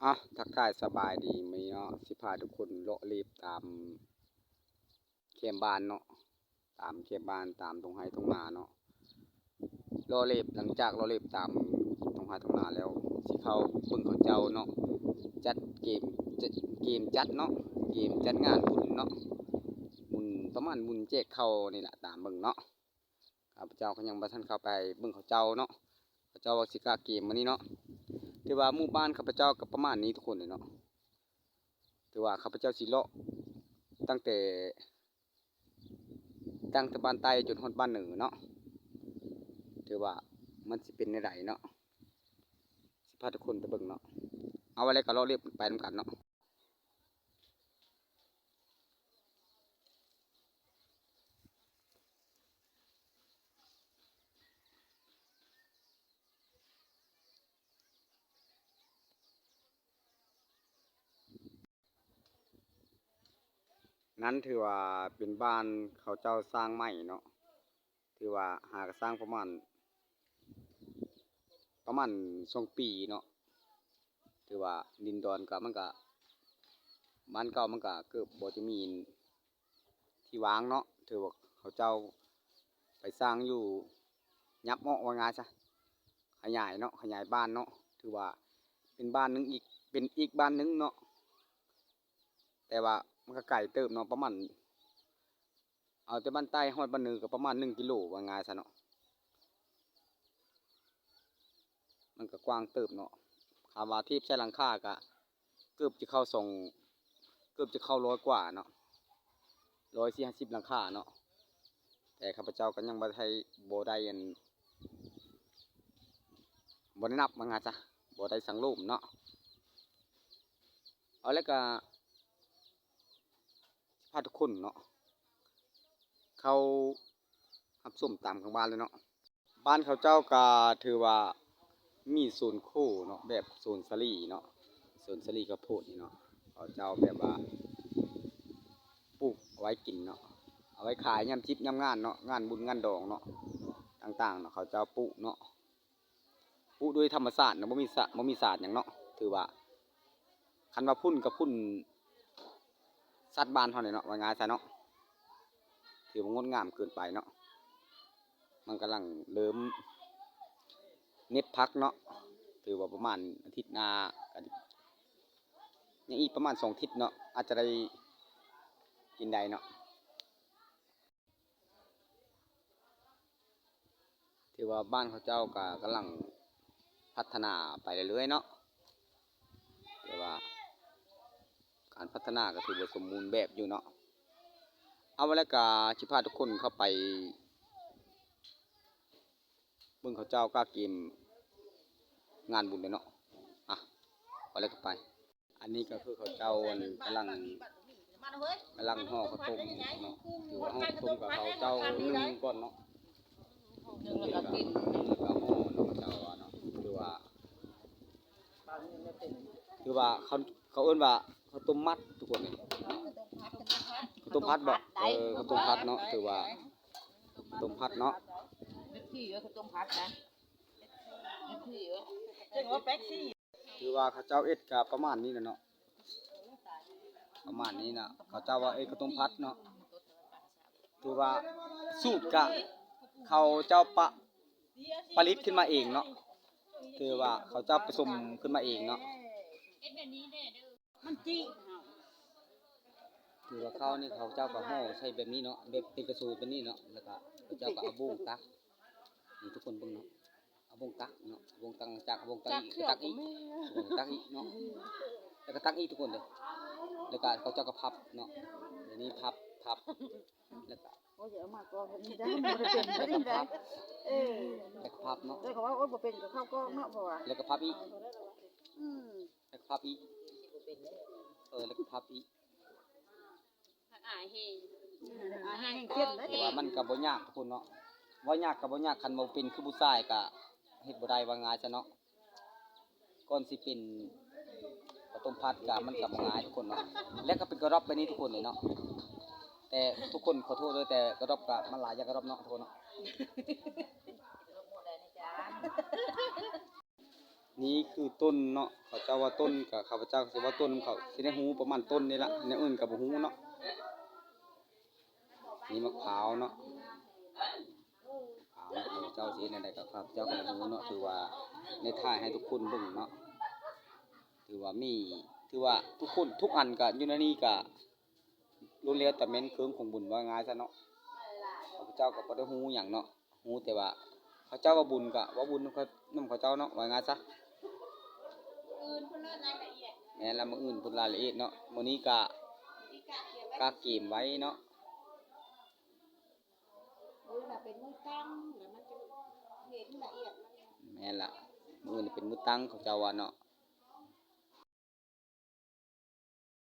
ອະ ທັກທາຍສະບາຍດີ ມື້ນີ້ເນາະ ຊິພາທຸກຄົນເລາະເລັບຕາມແຄມບ້ານເນາະ ຕາມແຄມບ້ານ ຕາມທົ່ງໄຮ່ທົ່ງນາເນາະ ເລາະເລັບ ຫຼັງຈາກເລາະເລັບຕາມທົ່ງໄຮ່ທົ່ງນາແລ້ວ ຊິເຂົ້າເບິ່ງເຂົາເຈົ້າເນາະ ຈັດເກມ ເກມຈັດເນາະ ເກມຈັດງານບຸນເນາະ ບຸນ ປະມານບຸນແຈກເຂົ້ານີ້ລະ ຕາມເບິ່ງເນາະ. ຂ້າພະເຈົ້າກໍຍັງບໍ່ທັນເຂົ້າໄປເບິ່ງເຂົາເຈົ້າເນາະ ເຂົາເຈົ້າວ່າຊິກະເກມມື້ນີ້ເນາະ ຖືວ່າໝູ່ບ້ານຂ້າພະເຈົ້າກໍປະມານນີ້ທຸກຄົນເລີຍເນາະ ຖືວ່າຂ້າພະເຈົ້າຊິເລາະຕັ້ງແຕ່ ຕັ້ງແຕ່ບ້ານໃຕ້ຈົນຮອດບ້ານເໜືອເນາະ ຖືວ່າມັນຊິເປັນແນວໃດເນາະ ຊິພາທຸກຄົນໄປເບິ່ງເນາະ ເອົາ ວ່າແລ້ວກໍເລາະເລັບໄປນຳກັນເນາະ. ນັ້ນຖືວ່າເປັນບ້ານເຂົາເຈົ້າສ້າງໃໝ່ເນາະ ຖືວ່າຫາກະສ້າງປະມານ ປະມານສອງປີເນາະ ຖືວ່າດິນດອນກະ ມັນກະ ບ້ານເກົ່າມັນກະເກືອບບໍ່ຈະມີທີ່ວ່າງເນາະ ຖືວ່າເຂົາເຈົ້າໄປສ້າງຢູ່ ຫຍັບເອາະວ່າງ່າຍຊະ ຂະຫຍາຍເນາະ ຂະຫຍາຍບ້ານເນາະ ຖືວ່າເປັນບ້ານໜຶ່ງອີກ ເປັນອີກບ້ານໜຶ່ງເນາະ ແຕ່ວ່າມັນກະໄກເຕີບເນາະ ປະມານ ເອົາແຕ່ບ້ານໃຕ້ຮອດບ້ານເໜືອກໍປະມານໜຶ່ງກິໂລວ່າງ່າຍຊະເນາະ ມັນກໍກວ້າງເຕີບເນາະ ຄຳວ່າທຽບໃສ່ຫຼັງຄາກໍເກືອບຈະເຂົ້າສອງ ເກືອບຈະເຂົ້າຮ້ອຍກວ່າເນາະ ຮ້ອຍສີ່ສິບຫຼັງຄາເນາະ ແຕ່ຂ້າພະເຈົ້າກໍຍັງບໍ່ໄດ້ ບໍ່ໄດ້ອັນ ບໍ່ໄດ້ນັບວ່າງ່າຍຊະ ບໍ່ໄດ້ສັງໂລມເນາະ ເອົາ ແລ້ວກໍ ພາທຸກຄົນເນາະ ເຂົ້າຮັບຊົມຕາມຂ້າງບ້ານເລີຍເນາະ ບ້ານເຂົາເຈົ້າກະຖືວ່າມີສວນໂຄເນາະ ແບບສວນສາລີເນາະ ສວນສາລີເຂົ້າໂພດນີ້ເນາະ ເຂົາເຈົ້າແບບວ່າປູກເອົາໄວ້ກິນເນາະ ເອົາໄວ້ຂາຍຍາມຈິບຍາມງານເນາະ ງານບຸນງານດອງເນາະ ຕ່າງໆເນາະ ເຂົາເຈົ້າປູກເນາະ. ປູກໂດຍທຳມະຊາດເນາະ ບໍ່ມີສາ ບໍ່ມີສານຫຍັງເນາະ ຖືວ່າຄັນວ່າຝຸ່ນກໍຝຸ່ນສັດບ້ານເຮົານີ້ເນາະ ວ່າງ່າຍຊະເນາະ ຖືວ່າງົດງາມເກີນໄປເນາະ ມັນກຳລັງເລີ່ມເໜັບຜັກເນາະ ຖືວ່າປະມານອາທິດໜ້າ ກໍຍັງອີກປະມານສອງທິດເນາະ ອາດຈະໄດ້ກິນໄດ້ເນາະ. ຖືວ່າບ້ານເຂົາເຈົ້າກໍກຳລັງພັດທະນາໄປເລື້ອຍໆເນາະ ແຕ່ວ່າການພັດທະນາກໍຖືວ່າສົມບູນແບບຢູ່ເນາະ ເອົາ ແລ້ວກໍຊິພາທຸກຄົນເຂົ້າໄປເບິ່ງເຂົາເຈົ້າກະກຽມງານບຸນເດ້ເນາະ ອະ ໄປແລ້ວກໍໄປ. ອັນນີ້ກໍຄືເຂົາເຈົ້າ ອັນ ກຳລັງ ກຳລັງຫໍ່ເຂົ້າຕົ້ມເນາະ ຖືວ່າຫໍ່ເຂົ້າຕົ້ມກັບເຂົາເຈົ້າໜຶ້ງກ່ອນເນາະ ໜຶ້ງແລ້ວກໍກິນ ໜຶ້ງແລ້ວກໍຫໍ່ເນາະ ເຂົາເຈົ້າວ່າເນາະ ຖືວ່າ ຖືວ່າເຂົາ ເຂົາເອີ້ນວ່າເຂົ້າຕົ້ມມັດທຸກຄົນເອີຍ ເຂົ້າຕົ້ມພັດບໍ ເອີ ເຂົ້າຕົ້ມພັດເນາະ ຖືວ່າເຂົ້າຕົ້ມພັດເນາະ ເປັບຊີເອີ ເຂົ້າຕົ້ມພັດນະ ເປັບຊີເອີ ຖືວ່າເຂົາເຈົ້າເຮັດກະປະມານນີ້ແຫຼະເນາະ ປະມານນີ້ນະ ເຂົາເຈົ້າວ່າເຮັດເຂົ້າຕົ້ມພັດເນາະ ຖືວ່າສູດກະເຂົາເຈົ້າປະ ຜະລິດຂຶ້ນມາເອງເນາະ ຖືວ່າເຂົາເຈົ້າປະສົມຂຶ້ນມາເອງເນາະ ມັນຈິ ຖືວ່າເຂົ້ານີ້ເຂົາເຈົ້າກໍຫໍ່ໃສ່ແບບນີ້ເນາະ ແບບເປັນກະສວຍແບບນີ້ເນາະ ແລ້ວກໍເຂົາເຈົ້າກໍເອົາໂບງຕັກ ນີ້ທຸກຄົນເບິ່ງເນາະ ເອົາໂບງຕັກເນາະ ໂບງຕັກ ຫຼັງຈາກເອົາໂບງຕັກອີກ ຕັກອີກ ຕັກອີກເນາະ ແລ້ວກໍຕັກອີກທຸກຄົນເດີ ແລ້ວກໍເຂົາເຈົ້າກໍພັບເນາະ ແບບນີ້ພັບ ພັບ ແລ້ວກໍ ໂອ້ຍ ຢ່າເອົາມາກອງແບບນີ້ໄດ໋ ບໍ່ໄດ້ເປັນ ແລ້ວກໍພັບ ເອີ ແລ້ວກໍພັບເນາະ ແລ້ວກໍວ່າ ໂອ້ຍ ບໍ່ເປັນກໍເຂົ້າກອງເນາະ ເພາະວ່າ ແລ້ວກໍພັບອີກ ອືມ ແລ້ວກໍພັບອີກ ເອີ ແລ້ວກໍພັບອີກ ອາຍແຮງ ອາຍແຮງເຂັ້ນເດ້ ຖືວ່າມັນກໍບໍ່ຍາກທຸກຄົນເນາະ ເວົ້າຍາກກໍບໍ່ຍາກ ຄັນບໍ່ເປັນຄືຜູ້ຊາຍກໍເຮັດບໍ່ໄດ້ ວ່າງ່າຍຊະເນາະ ກ່ອນຊິເປັນເຂົ້າຕົ້ມພັດກໍມັນກໍບໍ່ງ່າຍທຸກຄົນເນາະ ແລ້ວກໍເປັນກະຣອບແບບນີ້ທຸກຄົນເລີຍເນາະ ແຕ່ທຸກຄົນຂໍໂທດເດີ ແຕ່ກະຣອບກໍມັນຫຼາຍຢ່າງກະຣອບເນາະ ທຸກຄົນເນາະ. ນີ້ຄືຕົ້ນເນາະ ເຂົາເຈົ້າວ່າຕົ້ນ ກໍຂ້າພະເຈົ້າກໍຊິເວົ້າຕົ້ນນຳເຂົາ ຊິໄດ້ຮູ້ປະມານຕົ້ນນີ້ລະ ແນວອື່ນກໍບໍ່ຮູ້ເນາະ. ນີ້ໝາກພ້າວເນາະ ພ້າວ ຂ້າພະເຈົ້າຊິເຮັດແນວໃດກໍຂ້າພະເຈົ້າກໍບໍ່ຮູ້ເນາະ ຖືວ່າໄດ້ຖ່າຍໃຫ້ທຸກຄົນເບິ່ງເນາະ. ຖືວ່າມີ ຖືວ່າທຸກຄົນ ທຸກອັນກໍຢູ່ໃນນີ້ກໍ ລ້ວນແລ້ວແຕ່ແມ່ນເຄື່ອງຂອງບຸນ ວ່າງ່າຍຊະເນາະ. ຂ້າພະເຈົ້າກໍບໍ່ໄດ້ຮູ້ຫຍັງເນາະ ຮູ້ແຕ່ວ່າເຂົາເຈົ້າວ່າບຸນ ກໍເວົ້າບຸນນຳເຂົາ ນຳເຂົາເຈົ້າເນາະ ວ່າງ່າຍຊະ. ແມ່ນລະ ມື້ອື່ນພຸ້ນລາຍລະອຽດເນາະ ມື້ນີ້ກະກະກຽມໄວ້ເນາະ. ມື້ອື່ນເປັນມື້ຕັ້ງ ແລ້ວມັນຈະເຫັນລະອຽດ. ແມ່ນລະ ມື້ອື່ນເປັນມື້ຕັ້ງ ເຂົາເຈົ້າວ່າເນາະ.